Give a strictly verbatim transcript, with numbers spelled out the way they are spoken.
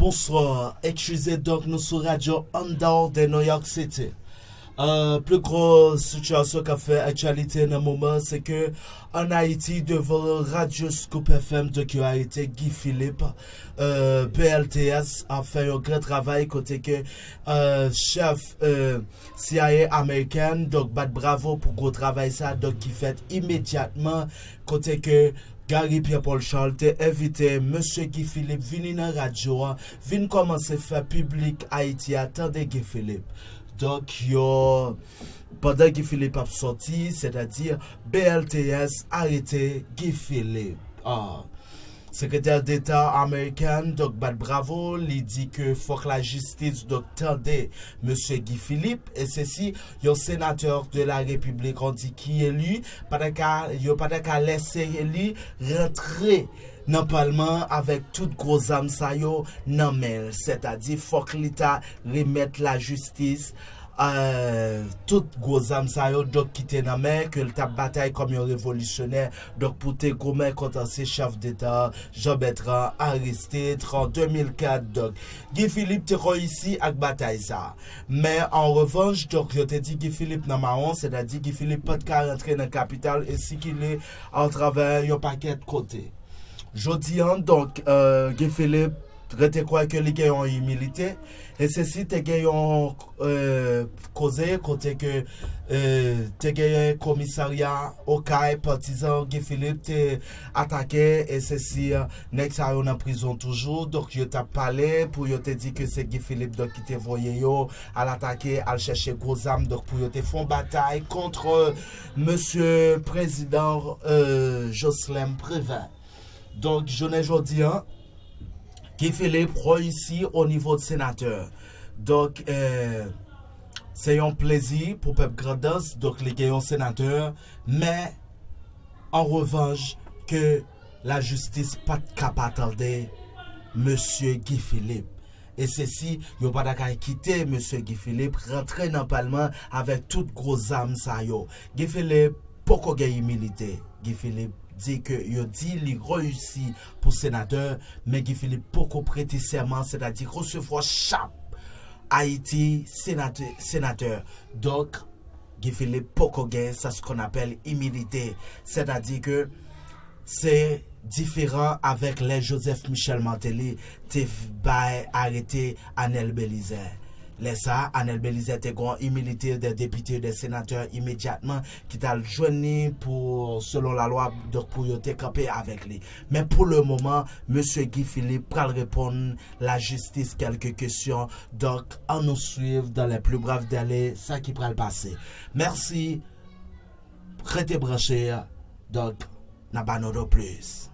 Bonswa, eskize, donk nou sou radyo Andal de New York City. Euh, pli gwo sitiyasyon k ap fè aktyalite nan moman, se ke ann Ayiti, devan radyo Scoop F M, donk yo arete Guy Philippe, euh, B L T S ap fè yon gran travay kote ke euh, chèf euh, C I A amerikèn, donk bat bravo pou gwo travay sa, donk ki fèt imedyatman, kote ke Gary Pierre Paul Charles te envite mesye Guy Philippe vini nan radyo a, vin kòmanse fè piblik Ayiti a tande Guy Philippe. Donk yo, pandan Guy Philippe ap sòti, sètadi B L T S arete Guy Philippe. Ah. Sekretè Deta amerikèn, donk, bat bravo, li di ke fòk lajistis, donk, tande mesye Guy Philippe, e sesi yon senatè de la Repiblik, on di ki eli, pa ta ka, yo pa ta ka lèse eli rantre nan palman avèk tout gwo zam sa yo nan men l, sètadi fòk li ta remèt lajistis euh, tout gwo zam sa yo, donk ki te nan men, ke l t ap batay kòm yon revolisyonè, donk pou te goumen kont ansyen chèf deta Jean Bertrand Aristide an de mil kat. Donk Guy Philippe te reyisi ak batay sa. Men an revanch, donk yo te di Guy Philippe nan mawon, sètadi Guy Philippe pa t ka rantre nan kapital e sikile atravè yon pakèt kote. Jodi an, donk, euh, Guy Philippe rete kwè ke li gen yon imilite, e sesi te gen yon euh, koze kote ke euh, te genyen komisarya Okay, patizan Guy Philippe te atake, e sesi euh, nèg sa yo nan prizon toujou, donk yo t ap pale pou yo te di ke se Guy Philippe donk ki te voye yo al atake, al chèche gwo zam, donk pou yo te fè yon batay kont mesye prezidan euh, Jocelerme Prévert. Donk jounen jodi an, Guy Philippe reyisi o nivo de senatè. Donk, euh, se yon plezi pou pèp Grandans. Donk, li gen yon senatè, men an revanch, ke lajistis pa t ka pa tande mesye Guy Philippe. E sesi, yo pa ta ka kite mesye Guy Philippe rantre nan palman avèk tout gwo zam sa yo. Guy Philippe poko gen imilite. Guy Philippe di ke yo di li reyisi pou senatè, men Guy Philippe poko prete sèman, sètadi resevwa chap Ayiti senatè, senatè. Donk, Guy Philippe poko gen sa se qu'on appelle imilite, sètadi ke se diferan avèk lè Joseph Michel Martelly te bay arete Anel Belizaire. Lè sa, Anel Belizaire te gen yon imilite de depite, de senatè imedyatman ki t al jwenn li pou, selon lalwa, donk pou yo te kanpe avèk li. Men pou le moman, mesye Guy Philippe pral reponn lajistis kèlke kesyon. Donk, ann nou swiv dans les plus brefs délais sa ki pral pase. Mèsi, rete branche, donk, n a ba nou do plis.